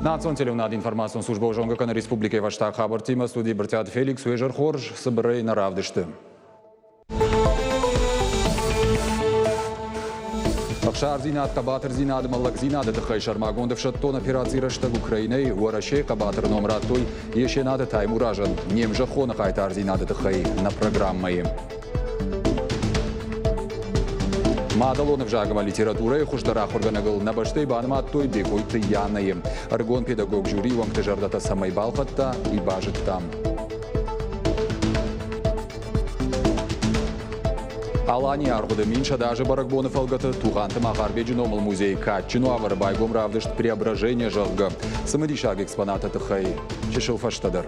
Национ телеуынад информацион службӕ зонгӕ кӕны республикӕйы фӕстаг хабӕрттимӕ студийы Брытъиаты Феликс уе зӕр хорз цыбырӕй нӕ равдысты. Ӕхсардзинад, хъӕбатырдзинад ӕмӕ лӕгдзинады тыххӕй сӕрмагонд ӕфсӕддон операцийы рӕстӕг Украинӕйы Уӕрӕсейы хъӕбатыры ном радтой Есенаты Таймуразӕн не мзӕххоны хъайтардзинады тыххӕй нӕ программӕйы. Мадӕлон ӕвзаг ӕмӕ литературӕйы хуыздӕр ахуыргӕнӕгыл нӕ бӕстӕйы банымадтой Бекъойты Янӕйы. Ӕрыгон педагог жюрийы уӕнгты зӕрдӕтӕ цӕмӕй балхӕдта, уый базыдтам. Аланийы аргъуыды 1100 азы бӕрӕгбоны фӕлгӕты Тугъанты Махарбеджы номыл музейы кадджын уавӕры байгом равдыст «Преображение», зӕгъгӕ, цымыдисаг экспонаты тыххӕй чысыл фӕстӕдӕр.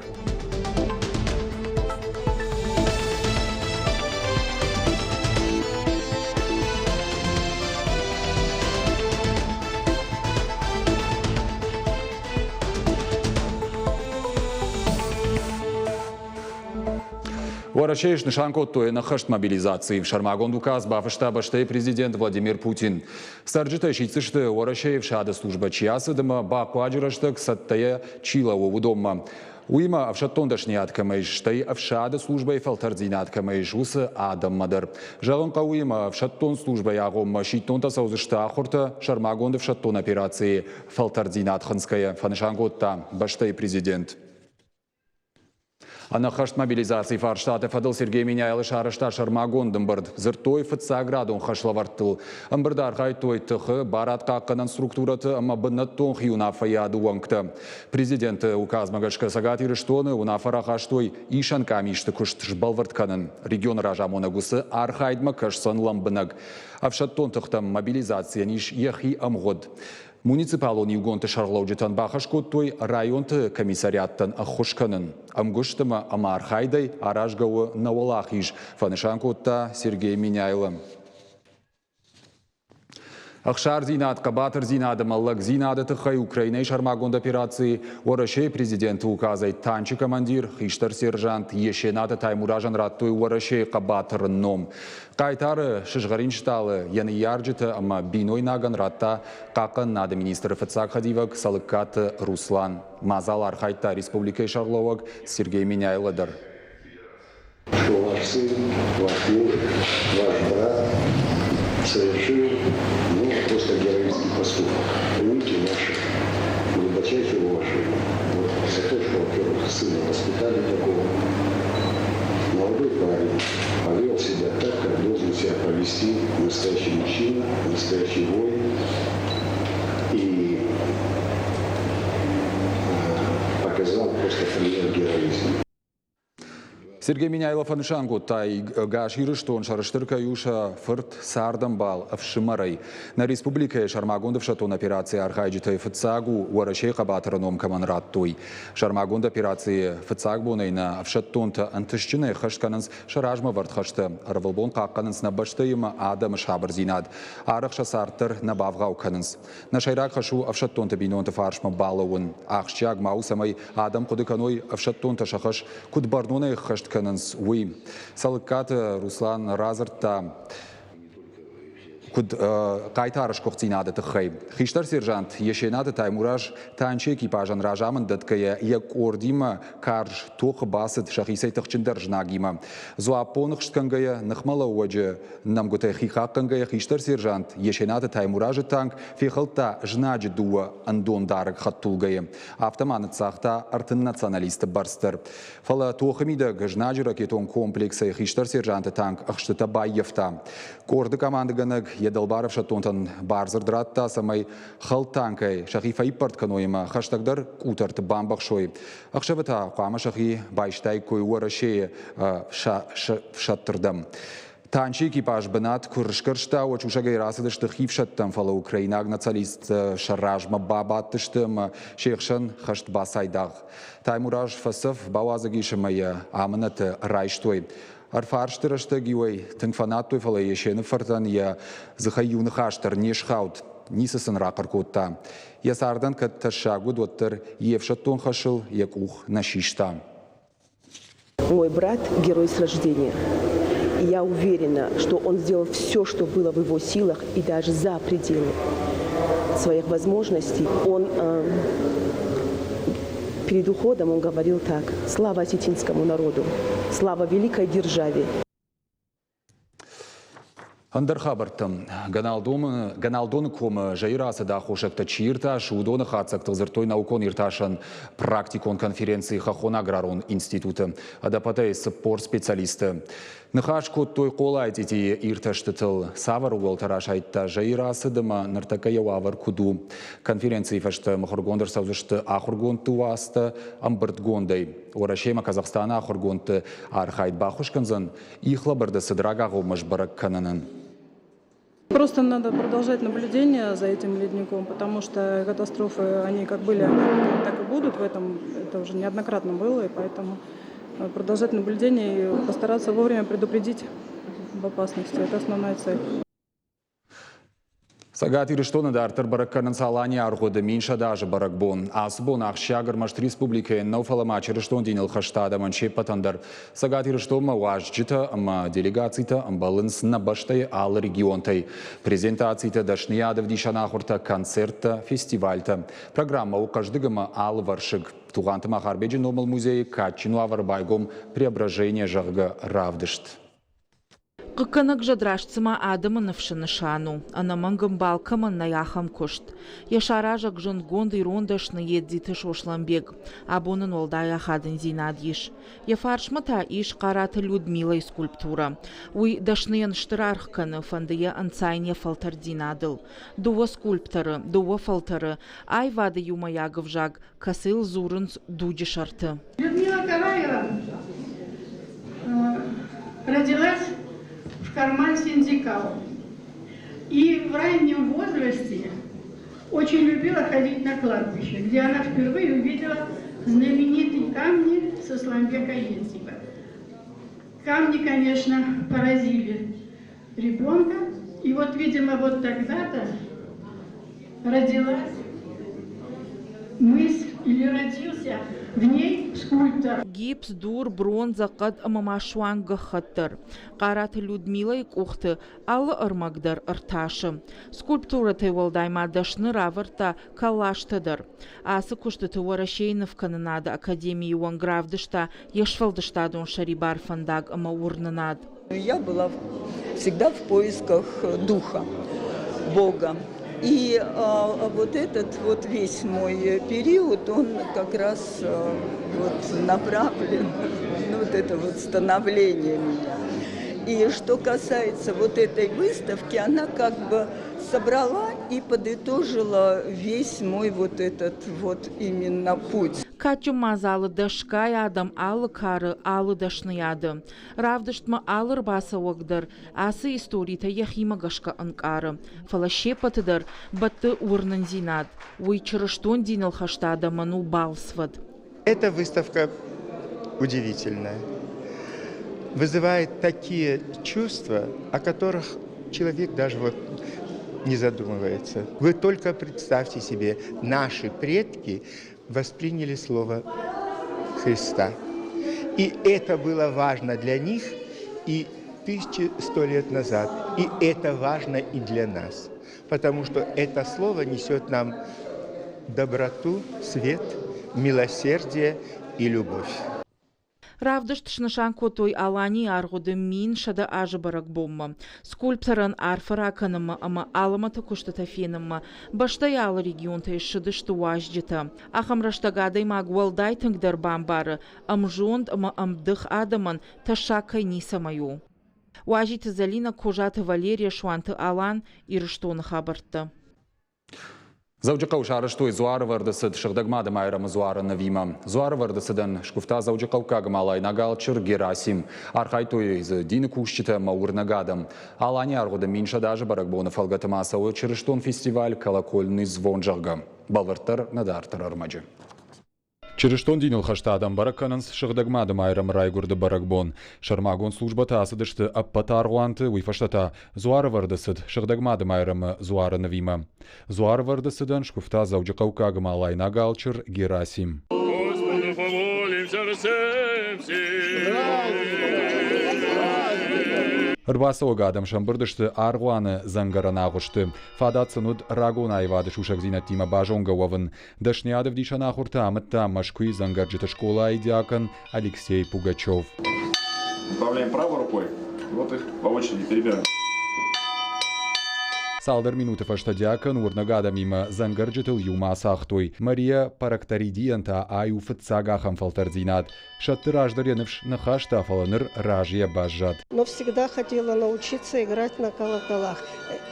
Уӕрӕсейы снысан кодтой ӕнӕххӕст мобилизаци. Сӕрмагонд указ бафыста бӕстӕйы президент Владимир Путин. Цӕрджытӕ сиддзысты, Уӕрӕсейы ӕфсады службӕ чи ацыд ӕмӕ бахъуаджы рӕстӕг цӕттӕйӕ чи лӕууы, уыдонмӕ. Уыимӕ ӕфсӕддон дӕсныйад кӕмӕ ис, стӕй ӕфсады службӕйы фӕлтӕрддзинад кӕмӕ ис, уыцы адӕммӕ дӕр. Зӕгъын хъӕуы, ӕмӕ ӕфсӕддон службӕйы агъоммӕ сидтонтӕ цӕудзысты ахуыртӕ сӕрмагонд ӕфсӕддон операцийы фӕлтӕрддзинад хынцгӕйӕ, фӕнысан кодта бӕстӕйы президент. Ӕнӕххӕст мобилизацийы фарстаты фӕдыл Сергей Меняйло сарӕзта сӕрмагонд ӕмбырд. Дзырдтой фыццаградон хӕслӕвӕрдтыл. Ӕмбырды архайдтой тыхы, барадхъахъхъӕнӕн структурӕты ӕмӕ бынӕттон хиуынаффӕйады уӕнгтӕ. Президенты указмӕ гӕсгӕ Цӕгат Ирыстоны уынаффӕ рахастой исӕн къамисты куыст сбӕлвырд кӕнын. Регионы разамонӕг уыцы архайдмӕ кӕсдзӕн лӕмбынӕг. Ӕфсӕддон тыхтӕм мобилизацийӕн ис йӕхи ӕмгъуыд. Муниципалон иугондты сӕргълӕуджытӕн бахӕс кодтой районты комиссариаттӕн ӕххуыс кӕнын. Ӕмгуыст ӕмӕ ӕмархайдӕй аразгӕ у нӕ уӕлахиз, фӕнысан кодта Сергей Меняйло. Ӕхсардзинад, хъӕбатырдзинад ӕмӕ лӕгдзинады тыххӕй Украинӕйы сӕрмагонд операцийы Уӕрӕсейы президенты указӕй танчы командир, хистӕр сержант Есенаты Таймуразӕн радтой Уӕрӕсейы хъӕбатыры ном. Хъайтары сызгъӕрин стъалы йӕ ныййарджытӕ ӕмӕ бинойнагӕн радта хъахъхъӕнынады министры фыццаг хӕдивӕг Цӕлыккаты Руслан. Мадзал архайдта республикӕйы сӕргълӕууӕг Сергей Меняйло дӕр. Что ваш сын, ваш муж, ваш брат совершил ну, просто героический поступок. Примите наше глубочайшее уважение вот, за то, что, во-первых, сына воспитали такого. Молодой парень повел себя так, как должен себя повести настоящий мужчина, настоящий воин. И показал просто пример героизма. Сергей Меняйло фӕнысан кодта, ӕгас Ирыстон сӕрыстыр кӕй у сӕ фырт цардӕмбал ӕфсымӕрӕй. Нӕ республикӕйы сӕрмагонд ӕфсӕддон операцийы архайджытӕй фыццаг у Уӕрӕсейы хъӕбатыры ном кӕмӕн радтой. Сӕрмагонд операцийы фыццаг бонӕй нӕ ӕфсӕддонтӕ ӕнтыстджынӕй ӕххӕст кӕнынц сӕ размӕвӕрд хӕстӕ, ӕрвылбон хъахъхъӕнынц нӕ бӕстӕйы ӕмӕ адӕмы сабырдзинад. Арӕх сӕ цард дӕр нӕ бавгъау кӕнынц. Нӕ сӕйраг хӕс у ӕфсӕддонты бинонты фарсмӕ балӕууын. Ахсджиаг ма у, цӕмӕй адӕм хъуыды кӕной, ӕфсӕддонтӕ сӕ хӕс куыд бӕрнонӕй ӕххӕст кӕнынц, уый. Цӕлыккаты Руслан радзырдта, куыд хъайтары сгуыхтдзинады тыххӕй. Хистӕр сержант Есенаты Таймураз танчы экипажӕн разамынд дӕтгӕйӕ йӕ къордимӕ карз тохы бацыд сӕхицӕй тыхджындӕр знагимӕ. Дзуаппон ӕхсткӕнгӕйӕ ныхмӕлӕууӕджы нӕмгуытӕй хихъахъхъӕнгӕйӕ хистӕр сержант Есенаты Таймуразы танк фехӕлдта знаджы дыууӕ ӕндондарӕг хӕдтулгӕйы. Афтӕ ма ныццагъта 30 националисты бӕрц дӕр. Фӕлӕ тохы мидӕг знаджы ракетон комплексӕй хистӕр сержанты танк ӕхстытӕ баййӕфта. Къорды командыгӕнӕг йӕ дӕлбар ӕфсӕддонтӕн бардзырд радта, цӕмӕй хӕлд танкӕй сӕхи фӕиппӕрд кӕной ӕмӕ хӕстӕгдӕр къутӕрты бамбӕхсой. Ӕхсӕвы та хъуамӕ сӕхи байстаиккой Уӕрӕсейы фсӕдтырдӕм. Танчы экипаж бынат куы рысгӕрста, уӕд сусӕгӕй рацыдысты хи фсӕдтӕм, фӕлӕ украинаг националисттӕ сӕ размӕ бабадтысты ӕмӕ се хсӕн хӕст бацайдагъ. Таймураз фӕцӕф, бауадзыг ис ӕмӕ йӕ амынӕты райстой. Ӕрфарсты рӕстӕг-иу ӕй тынг фӕнадтой, фӕлӕ Есены фыртӕн йӕ дзыхӕй иу ныхас дӕр не схауд, ницы сын рахъӕр кодта. Йӕ цардӕн кӕд тӕссаг уыд, уӕддӕр йе фсӕддон хӕсыл йӕ къух нӕ систа. Мой брат – герой с рождения. Я уверена, что он сделал все, что было в его силах и даже за пределы своих возможностей. Он э, Перед уходом он говорил так: «Слава осетинскому народу! Слава великой державе!» Ӕндӕр хабӕрттӕм. Гӕналдоны комы зӕйы рацыд аххосӕгтӕ чи иртасы, уыдоны хатдзӕгтыл дзырдтой наукон-иртасӕн практикон конференцийы Хӕххон аграрон институты. Ӕдӕппӕтӕй 40 специалисты. Ныхас кодтой Хъолайы цъитийы иртӕстытыл, цавӕр ууӕлтӕ расайдта зӕйы рацыд ӕмӕ ныртӕккӕ йӕ уавӕр куыд у. Конференцийы фӕстӕ мыхуыргонд ӕрцӕудзысты ахуыргондты уацтӕ ӕмбырдгондӕй. Уӕрӕсе ӕмӕ Казахстаны ахуыргондты архайд баххуыс кӕндзӕн ихлӕбырды цыд рагагъоммӕ сбӕрӕг кӕнынӕн. Просто надо продолжать наблюдение за этим ледником, потому что катастрофы, они как были, они так и будут в этом, это уже неоднократно было, и поэтому продолжать наблюдение и постараться вовремя предупредить об опасности. Это основная цель. Цӕгат Ирыстоны дарддӕр бӕрӕг кӕнынц Аланийы аргъуыды 1100 азы бӕрӕгбон. Ацы бон ахсджиаг ӕрмӕст республикӕйӕн нӕу, фӕлӕ ма чырыстон диныл хӕст адӕмӕн се ппӕтӕн дӕр. Цӕгат Ирыстонмӕ уазджытӕ ӕмӕ делегацитӕ ӕмбӕлынц нӕ бӕстӕйы алы регионтӕй. Презентацитӕ, дӕсныйад ӕвдисӕн ахуыртӕ, концерттӕ, фестивальтӕ. Программӕ у хъӕздыг ӕмӕ алывӕрсыг. Тугъанты Махарбеджы номыл музейы кадджын уавӕры байгом «Преображение», зӕгъгӕ, равдыст. Хъыггӕнӕг зӕд раст цыма адӕмы ныфсы нысан у, ӕнӕмӕнг ӕмбал кӕмӕн нӕй, ахӕм куыст. Йӕ саразӕг зындгонд ирон дӕсны Едзиты Сослӕнбег. Абон ын уӕлдай ахадындзинад ис. Йӕ фарсмӕ та ис Хъараты Людмилӕйы скульптурӕ. Уый дӕсныйӕн стыр аргъ кӕны, фӕнды йӕ ӕнцайын йӕ фӕлтӕрддзинадыл. Дыууӕ скульпторы, дыууӕ фӕлтӕры, аивады иумӕйаг ӕвзаг, кӕцыйыл дзурынц дуджы сӕрты. Людмила Караева родилась в Карман Синдикал. И в раннем возрасте очень любила ходить на кладбище, где она впервые увидела знаменитые камни Сосланбека Едзиба. Камни, конечно, поразили ребенка. И вот, видимо, вот тогда-то родилась мысль или родился в ней скульптор. Гипс, дур, бронзӕ, хъӕд ӕмӕ ма суанг гӕххӕтт дӕр. Хъараты Людмилӕйы къухты алы ӕрмӕг дӕр ӕртасы. Скульптурӕтӕй уӕлдай ма дӕсны равӕрдта коллажтӕ дӕр. Ацы куыстыты Уӕрӕсейы нывкӕнынады академийы уӕнг равдыста йе сфӕлдыстадон сӕрибар фӕндаг ӕмӕ уырнынад. Я была всегда в поисках духа, Бога. И вот этот вот весь мой период, он как раз вот направлен, ну, вот это вот становление меня. И что касается вот этой выставки, она как бы собрала и подытожила весь мой вот этот вот именно путь. Кадджын мадзалы дӕсгай адӕм алы кары, алы дӕсныйады. Равдыстмӕ алы ӕрбацӕуӕг дӕр ацы историтӕ йӕхимӕ гӕсгӕ ӕнкъары, фӕлӕ се ппӕты дӕр бӕтты уырнындзинад. Уый чырыстон диныл хӕст адӕмӕн у балцвӕд. Эта выставка удивительная. Вызывает такие чувства, о которых человек даже вот не задумывается. Вы только представьте себе, наши предки восприняли слово Христа. И это было важно для них и 1100 лет назад. И это важно и для нас. Потому что это слово несет нам доброту, свет, милосердие и любовь. Равдыст снысан кодтой Аланийы аргъуыды 1100 азы бӕрӕгбонмӕ. Скульпторӕн арфӕ ракӕнынмӕ ӕмӕ алӕмӕты куыстытӕ фенынмӕ бӕстӕйы алы регионтӕй ссыдысты уазджытӕ. Ахӕм рӕстӕг адӕймаг уӕлдай тынгдӕр бамбары, ӕмзонд ӕмӕ ӕмдых адӕмӕн тӕссаг кӕй ницӕмӕй у. Уазиты Зӕлинӕ, Козаты Валерия, Суанты Алан, Ирыстоны хабӕрттӕ. Дзӕуджыхъӕуы сарӕзтой дзуарывӕрды цыд Сыгъдӕг Мады Майрӕмы дзуары нывимӕ. Дзуарывӕрды цыдӕн скуывта дзӕуджыхъӕуккаг малайнаг алчыр Герасим. Архайдтой дзы дины кусджытӕ ӕмӕ уырнӕг адӕм. Аланийы аргъуыды 1100 азы бӕрӕгбоны фӕлгӕты ма цӕуы чырыстон фестиваль «Колокольный звон», зӕгъгӕ. Бӕлвырддӕр нӕ дарддӕр ӕрмӕджы. Чырыстон диныл хӕст адӕм бӕрӕг кӕнынц Сыгъдӕг Мады Майрӕмы райгуырды бӕрӕгбон. Сӕрмагонд службӕтӕ ацыдысты ӕппӕт аргъуанты, уый фӕстӕ та дзуарывӕрды цыд Сыгъдӕг Мады Майрӕмы дзуары нывимӕ. Дзуарывӕрды цыдӕн скуывта дзӕуджыхъӕуккаг ӕмӕ алайнаг алчыр Герасим. Господу помолимся всем. Ӕрбацӕуӕг адӕм сӕмбырд сты аргъуаны дзӕнгӕрӕн агъуысты. Фадат сын уыд рагон аивады сусӕгдзинӕдтимӕ базонгӕ уӕвын. Дӕсныйад ӕвдисӕн ахуыртӕ амыдта Мӕскуыйы дзӕнгӕрджыты скъолайы диакон Алексей Пугачев. Управляем правой рукой, вот их по очереди перебираем. Цалдӕр минуты фӕстӕ диакон уырнӕг адӕмимӕ дзӕнгӕрджытыл иумӕ ацагътой. Мария Паракторидийӕн та ай у фыццаг ахӕм фӕлтӕрддзинад. Сӕтты раздӕр йӕ ныфс нӕ хаста, фӕлӕ ныр разыйӕ баззад. Но всегда хотела научиться играть на колоколах.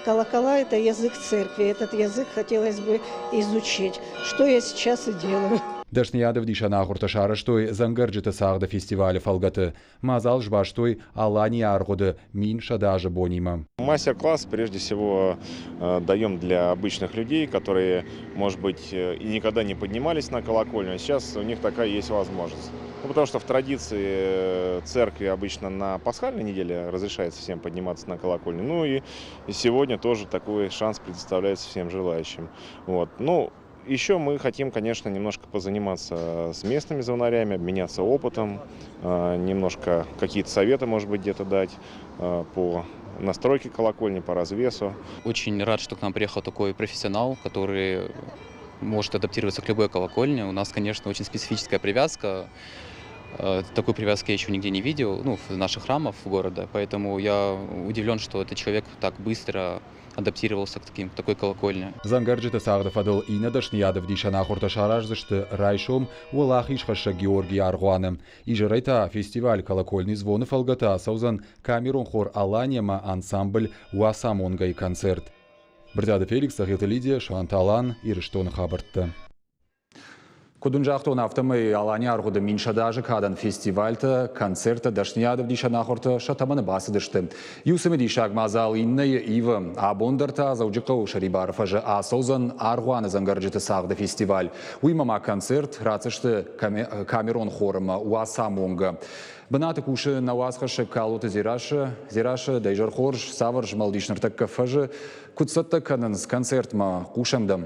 Колокола – это язык церкви, этот язык хотелось бы изучить, что я сейчас и делаю. Дӕсныйад ӕвдисӕн ахуыртӕ сарӕзтой дзӕнгӕрджыты цагъды фестивалы фӕлгӕты. Мадзал сбастой Аланийы аргъуыды 1100 азы бонимӕ. Мастер-класс прежде всего даем для обычных людей, которые, может быть, и никогда не поднимались на колокольню, а сейчас у них такая есть возможность. Ну, потому что в традиции церкви обычно на пасхальной неделе разрешается всем подниматься на колокольню. Ну и сегодня тоже такой шанс предоставляется всем желающим. Вот. Ну, еще мы хотим, конечно, немножко позаниматься с местными звонарями, обменяться опытом, немножко какие-то советы, может быть, где-то дать по настройке колокольни, по развесу. Очень рад, что к нам приехал такой профессионал, который может адаптироваться к любой колокольне. У нас, конечно, очень специфическая привязка. Такой привязки я еще нигде не видел, ну, в наших храмах города, поэтому я удивлен, что этот человек так быстро адаптировался к такой колокольне. Дзӕнгӕрджыты цагъды фӕдыл иннӕ дӕсныйад ӕвдисӕн ахуыртӕ сараздзысты райсом Уӕлахизхӕссӕг Георгийы аргъуаны. Изӕрӕй та фестиваль «Колокольный звон»-ы фӕлгӕты ацӕудзӕн камерон хор «Алания» ӕмӕ ансамбль «Уацамонгӕ»-йы концерт. Брытъиаты Феликс, Цӕгъилты Лидия, Суанты Алан, Ирыстоны хабӕрттӕ. Куыд уын загътон, афтӕмӕй Алани аргъуыды 1100 азы кадӕн фестивальтӕ, концерттӕ, дӕсныйад ӕвдисӕн ахуыртӕ сӕ тӕмӕны бацыдысты. Иу цымыдисаг мадзал иннӕйы ивы. Абон дӕр та Дзӕуджыхъӕуы Сӕрибары фӕзы ацӕудзӕн аргъуаны дзӕнгӕрджыты цагъды фестиваль. Уыимӕ ма концерт ратдзысты камерон хорымӕ Уацамонгӕ. Бынаты кусы нӕ уацхӕссӕг Калоты Дзерассӕ. Дзерассӕ, дӕ изӕр хорз, цавӕр змӕлд ис ныртӕккӕ фӕзы? Куыд цӕттӕ кӕнынц концертмӕ? Хъусӕм дӕм.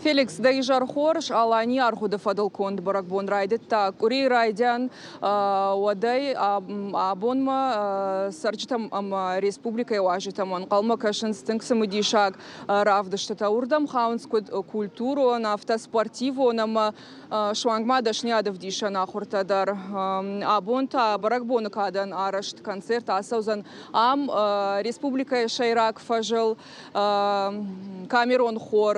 Феликс, дӕ изӕр хорз, Аланийы аргъуыды фӕдыл конд бӕрӕгбон райдыдта къуырийы райдиан. Уӕдӕй абонмӕ цӕрджытӕм ӕмӕ республикӕйы уазджытӕм ӕнхъӕлмӕ кӕсынц тынг цымыдисаг равдыстытӕ. Уырдӕм хауынц куыд культурон, афтӕ спортивон ӕмӕ суанг ма дӕсныйад ӕвдисӕн ахуыртӕ дӕр. Абон та бӕрӕгбоны кадӕн арӕзт концерт ацӕудзӕн ам, республикӕйы сӕйраг фӕзыл. Камерон хор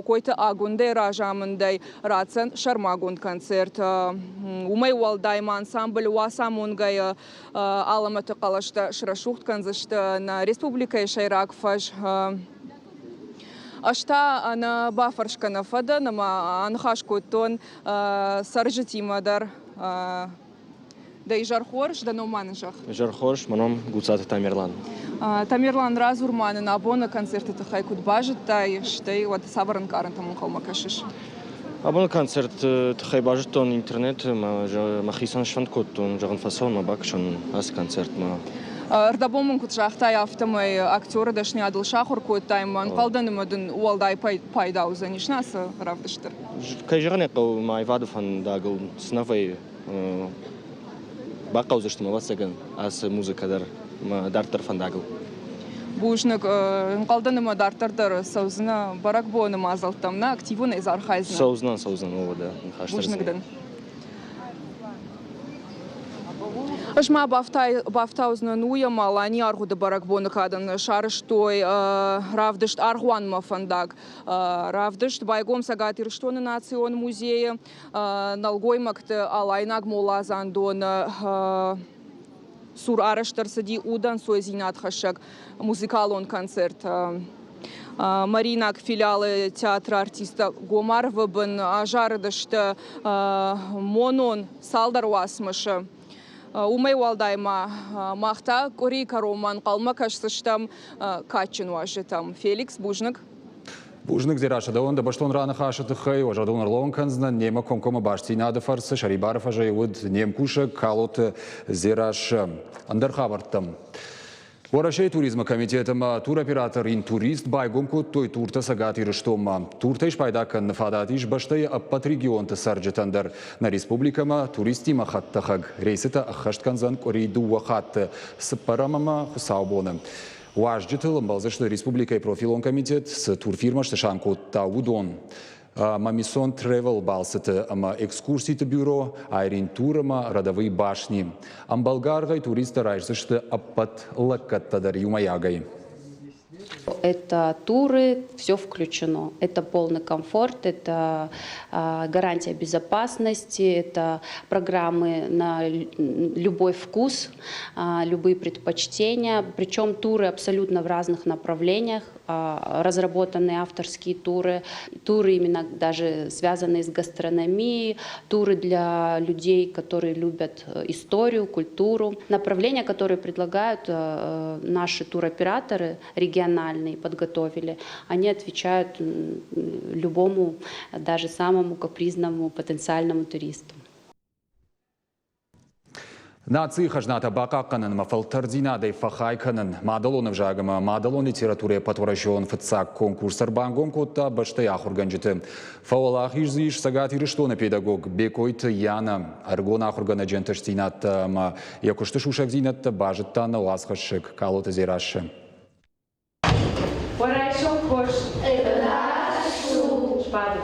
Кокойты Агуындӕй разамындӕй ратдзӕн сӕрмагонд концерт. Уымӕй уӕлдай ма ансамбль Уацамонгӕйы алӕмӕты хъӕлӕстӕ срӕсугъд кӕндзысты нӕ республикӕйы сӕйраг фӕз. Ӕз та ӕнӕ бафӕрсгӕ нӕ фӕдӕн ӕмӕ аныхас кодтон цӕрджытимӕ дӕр. Дӕ изӕр хорз, дӕ ном ма нын зӕгъ. Изӕр хорз, мӕ ном Гуцаты Тамерлан. Тамерлан, радзур ма нын абоны концерты тыххӕй куыд базыдтай, стӕй уӕд цавӕр ӕнкъарӕнтӕм ӕнхъӕлмӕ кӕсыс? Абоны концерты тыххӕй базыдтон интернеты, мӕхицӕн сфӕнд кодтон, зӕгъын, фӕцӕуын ӕмӕ бакӕсон ацы концертмӕ. Ӕрдӕбон мын куыд загътай, афтӕмӕй актеры дӕсныйадыл сахуыр кодтай ӕмӕ ӕнхъӕлдӕн ӕмӕ дын уӕлдай пайда уыдзӕнис нӕ ацы равдысты? Кӕй зӕгъын ӕй хъӕуы, мӕ аивады фӕндагыл цы нӕ вӕййы, бахъӕудзысты мӕ, ӕвӕццӕгӕн, ацы музыкӕ дӕр мӕ дарддӕр фӕндагыл. Бузныг. Ӕнхъӕлдӕн ӕмӕ дарддӕр дӕр цӕудзынӕ бӕрӕгбоны мадзӕлттӕм, нӕ активонӕй дзы архайдзынӕ? Цӕудзынӕн, цӕудзынӕн, уӕдӕ ныхас. Бузныг дын. Ӕз ма бафтаудзынӕн уый, ӕмӕ Аланийы аргъуыды бӕрӕгбоны кадӕн сарӕзтой равдыст Аргъуанмӕ фӕндаг. Равдыст байгом Цӕгат Ирыстоны национ музейы. Нӕлгоймӕгты алайнаг моладзандоны цур арӕзт ӕрцыди удӕнцойдзинадхӕссӕг музыкалон концерт. Мариинаг филиалы театры артисттӕ Гомаровы бын азарыдысты монон цалдӕр уацмысы. Уымӕй уӕлдай ма мах та къуырийы кӕронмӕ ӕнхъӕлмӕ кӕсдзыстӕм кадджын уазджытӕм. Феликс, бузныг. Бузныг, Дзерассӕ, дӕуӕн дӕ бӕстон раныхасы тыххӕй. Уӕ зӕрдыл ӕрлӕууын кӕндзынӕн, немӕ комкоммӕ бастдзинады фӕрцы сӕрибары фӕзӕй уыд не мкусӕг Калоты Дзерассӕ. Ӕндӕр хабӕрттӕм. Уӕрӕсейы туризмы комитет ӕмӕ туроператор Интурист байгом кодтой туртӕ Цӕгат Ирыстонмӕ. Туртӕй спайда кӕныны фадат ис бӕстӕйы ӕппӕт регионты цӕрджытӕн дӕр. Нӕ республикӕмӕ туристтимӕ хӕдтӕхӕг рейсытӕ ӕххӕст кӕндзӕн къуыри дыууӕ хатты, цыппӕрӕм ӕмӕ хуыцаубоны. Уазджытыл ӕмбӕлдзысты республикӕйы профилон комитет, цы турфирмӕ снысан кодта, уыдон. Мамисон Travel балцыты ӕмӕ экскурситы бюро, Айрин Тур ӕмӕ Родовые башни. Ӕмбӕлгӕ аргъӕй туристтӕ райсдзысты ӕппӕт лӕггӕдтӕ дӕр иумӕйагӕй. Это туры, все включено. Это полный комфорт, это гарантия безопасности, это программы на любой вкус, любые предпочтения. Причем туры абсолютно в разных направлениях. Разработаны авторские туры, туры именно даже связанные с гастрономией, туры для людей, которые любят историю, культуру. Направления, которые предлагают наши туроператоры региональные, подготовили, они отвечают любому, даже самому капризному потенциальному туристу. Нацийы хӕзнатӕ бахъахъхъӕнынмӕ фӕлтӕрддзинадӕй фӕхай кӕнын мадӕлон ӕвзаг ӕмӕ мадӕлон литературӕйы ӕппӕтуӕрӕсеон фыццаг конкурс ӕрбангом кодта бӕстӕйы ахуыргӕнджыты. Фӕуӕлахиз дзы ис Цӕгат Ирыстоны педагог Бекъойты Янӕ. Ӕрыгон ахуыргӕнӕджы ӕнтыстдзинӕдтӕ ӕмӕ йӕ куысты сусӕгдзинӕдтӕ базыдта нӕ уацхӕссӕг Калоты Дзерассӕ. Райсом хорз. Сбадут.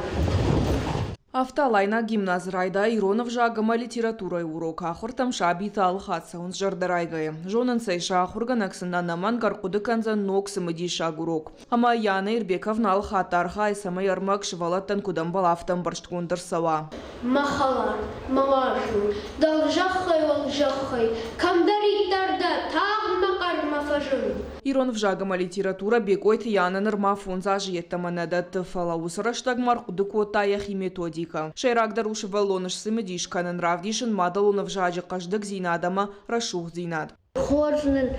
Афтӕ Алайнаг гимназ райдайы ирон ӕвзаг ӕмӕ литературӕйы урок. Ахуыртӕм сабитӕ алы хатт цӕуынц зӕрдӕрайгӕйӕ. Зонынц ӕй, сӕ ахуыргӕнӕг сын ӕнӕмӕнг ӕрхъуыды кӕндзӕн ног цымыдисаг урок. Ӕмӕ Яна Ирбековна алы хатт архайы, цӕмӕй ӕрмӕг сывӕллӕттӕн куыд ӕмбӕла, афтӕ ӕмбӕрстгонд ӕрцӕуа. Мӕ хӕлар, мӕ уарзон, дӕлзӕххӕй уӕлзӕххӕй, кӕмдӕриддӕр дӕ, тагъд мӕ хъӕрмӕ фӕзын. Ирон ӕвзаг ӕмӕ литературӕ Бекъойты Янӕ нырма фондз азы йеддӕмӕ нӕ дӕтты, фӕлӕ уыцы рӕстӕгмӕ ӕрхъуыды кодта йӕхи методикӕ. Сӕйрагдӕр у сывӕллоны сцымыдис кӕнын, равдисын мадӕлон ӕвзаджы хъӕздыгдзинад ӕмӕ рӕсугъддзинад. Хорз нын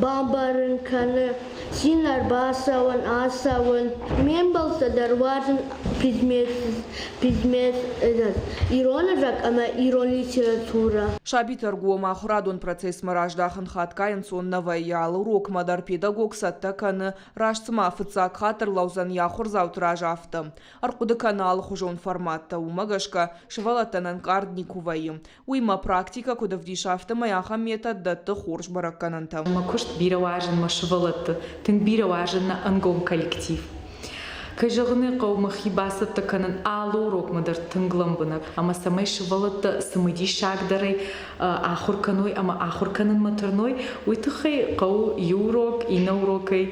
бамбарын кӕны, цин ӕрбацӕуын, ацӕуын. Ме мбӕлттӕ дӕр уарзын предмет, предмет ирон ӕвзаг ӕмӕ ирон литературӕ. Сабиты ӕргом ахуырадон процессмӕ раздахын хатгай ӕнцон нӕ вӕййы. Алы урокмӕ дӕр педагог цӕттӕ кӕны, раст цыма фыццаг хатт ӕрлӕудзӕн йӕ ахуырдзауты раз, афтӕ. Ӕрхъуыды кӕны алыхуызон форматтӕ, уымӕ гӕсгӕ сывӕллӕттӕн ӕнкъард никуы вӕййы. Уый мӕ практикӕ куыд ӕвдисы, афтӕмӕй ахӕм метод дӕтты хорз бӕрӕггӕнӕнтӕ. Мӕ куыст бирӕ уарзын мӕ сывӕллӕтты, тынг бирӕ уарзын нӕ ӕнгом коллектив. Кӕй зӕгъын ӕй хъӕуы, мӕхи бацӕттӕ кӕнын алы урокмӕ дӕр тынг лӕмбынӕг ӕмӕ цӕмӕй сывӕллӕттӕ цымыдисагдӕрӕй ахуыр кӕной ӕмӕ ахуыр кӕнынмӕ тырной, уый тыххӕй хъӕуы иу урок иннӕ урокӕй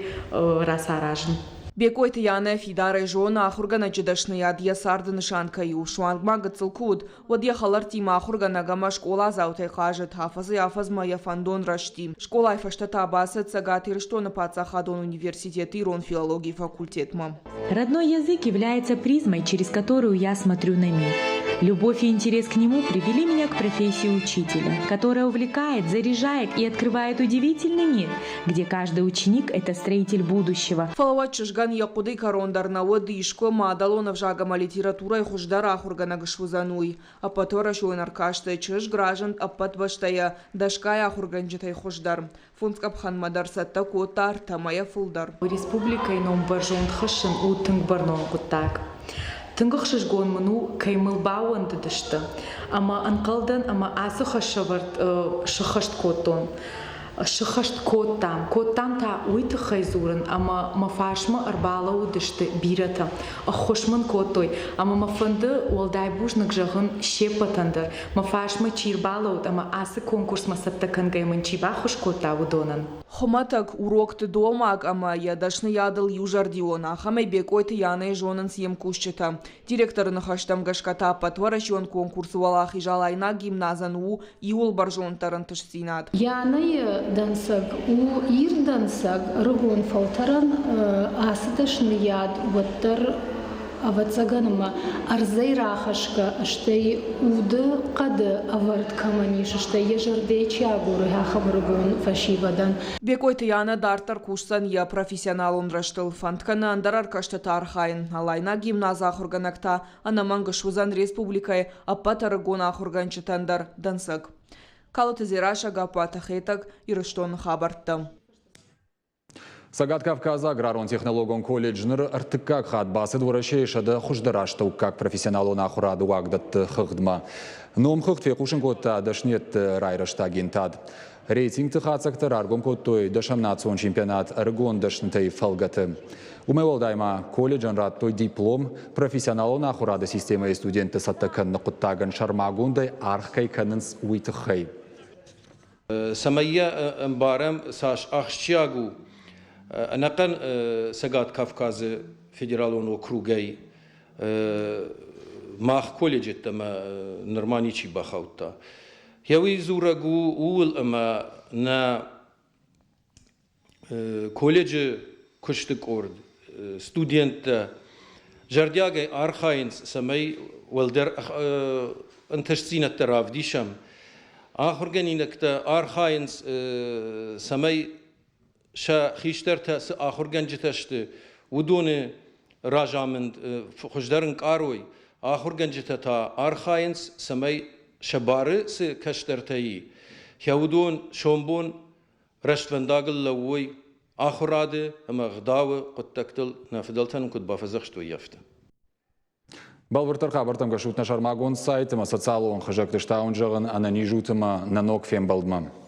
рацаразын. Бекъойты Янӕ фидарӕй зоны, ахуыргӕнӕджы дӕсныйад йӕ царды нысан кӕй у. Суанг ма гыццыл куы уыд, уӕд йӕ хӕлӕрттимӕ ахуыргӕнӕг ӕмӕ скъоладзаутӕй хъазыд, афӕдзӕй-афӕдзмӕ йӕ фӕндон рӕзти. Скъолайы фӕстӕ та бацыд Цӕгат Ирыстоны паддзахадон университеты ирон филологийы факультетмӕ. Родной язык является призмой, через которую я смотрю на мир. Любовь и интерес к нему привели меня к профессии учителя, которая увлекает, заряжает и открывает удивительный мир, где каждый ученик – это строитель будущего. Фӕлӕ уӕд чызгӕн йӕ хъуыдыйы кӕрон дӕр нӕ уыд, искуы мадӕлон ӕвзаг ӕмӕ литературӕйы хуыздӕр ахуыргӕнӕг суыдзӕн, уый. Ӕппӕтуӕрӕсеон ӕркасты чызг разынд ӕппӕт бӕстӕйӕ дӕсгай ахуыргӕнджытӕй хуыздӕр. Фондз къӕпхӕнмӕ дӕр цӕттӕ кодта ӕртӕ мӕйӕ фылдӕр. Республикӕйы ном бӕрзонд хӕссын у тынг бӕрнон хъуыддаг. Тынг ӕхсызгон мын у, кӕй мыл баууӕндыдысты ӕмӕ ӕнхъӕлдӕн ӕмӕ ацы хӕсӕвӕрд сыххӕст кодтон. Сыххӕст кодтам. Кодтам та уый тыххӕй дзурын, ӕмӕ мӕ фарсмӕ ӕрбалӕууыдысты бирӕтӕ, ӕххуыс мын кодтой, ӕмӕ мӕ фӕнды уӕлдай бузныг зӕгъын се ппӕтӕн дӕр, мӕ фарсмӕ чи рбалӕууыд ӕмӕ ацы конкурсмӕ цӕттӕ кӕнгӕйӕ мын чи баххуыс кодта, уыдонӕн. Хуымӕтӕг урокты домаг ӕмӕ йӕ дӕсныйадыл иузӕрдион, ахӕмӕй Бекъойты Янӕйы зонынц йе мкусджытӕ. Директоры ныхӕстӕм гӕсгӕ та ӕппӕтуӕрӕсеон конкурсы уӕлахиз Алайнаг гимназӕн у иууыл бӕрзонддӕр ӕнтыстдзинад. Янӕйы дӕнцӕг у ирд дӕнцӕг ӕрыгон фӕлтӕрӕн ацы дӕсныйад уӕддӕр ӕвӕццӕгӕн ӕмӕ ӕрдзӕй рахӕсгӕ, стӕй уды хъӕды ӕвӕрд кӕмӕн ис, стӕй йӕ зӕрдӕйы чи агуры, ахӕм ӕрыгон фӕсивӕдӕн. Бекъойты Янӕ дарддӕр кусдзӕн йӕ профессионалон рӕзтыл, фӕнд кӕны ӕндӕр ӕркастыты архайын. Алайнаг гимназы ахуыргӕнӕг та ӕнӕмӕнг суыдзӕн республикӕйы ӕппӕт ӕрыгон ахуыргӕнджытӕн дӕр дӕнцӕг. Калоты Дзерассӕ, Гаппуаты Хетӕг, Ирыстоны хабӕрттӕ. Цӕгат Кавказы аграрон-технологон колледж ныр ӕртыккаг хатт бацыд Уӕрӕсейы 100 хуыздӕр астӕуккаг профессионалон ахуырады уагдӕтты хыгъдмӕ. Номхыгъд фехъусын кодта дӕсныйӕдты райрӕзты агентад. Рейтингты хатдзӕгтӕ раргом кодтой дӕсӕм национ чемпионат ӕрыгон дӕснытӕй фӕлгӕты. Уымӕй уӕлдай ма колледжӕн радтой диплом профессионалон ахуырады системӕйы студентты цӕттӕ кӕныны хъуыддагӕн сӕрмагондӕй аргъ кӕй кӕнынц, уый тыххӕй. Цӕмӕй йӕ ӕмбарӕм, цас ахсджиаг у ӕнӕхъӕн Цӕгат Кавказы федералон округӕй мах колледжеттӕмӕ нырма ничи бахаудта. Йӕ уый дзурӕг у ууыл, ӕмӕ нӕ колледжы куысты къорд, студенттӕ зӕрдиагӕй архайынц, цӕмӕй уӕлдӕр ӕнтыстдзинӕдтӕ равдисӕм. Ахуыргӕнинӕгтӕ архайынц, цӕмӕй сӕ хистӕртӕ цы ахуыргӕнджытӕ сты, уыдоны разамынд хуыздӕр ӕнкъарой. Ахуыргӕнджытӕ та архайынц, цӕмӕй сӕ бары цы кӕстӕртӕ и, уыдон сомбон рӕствӕндагыл лӕууой ахуырады ӕмӕ ӕгъдауы хъуыддӕгтыл нӕ фыдӕлтӕн куыд бафӕдзӕхстой, афтӕ. Бӕлвырддӕр хабӕрттӕм кӕсут нӕ сӕрмагонд сайт ӕмӕ социалон хызӕгты стауын зӕгъын ӕнӕниз ут ӕмӕ нӕ ног фембӕлдмӕ.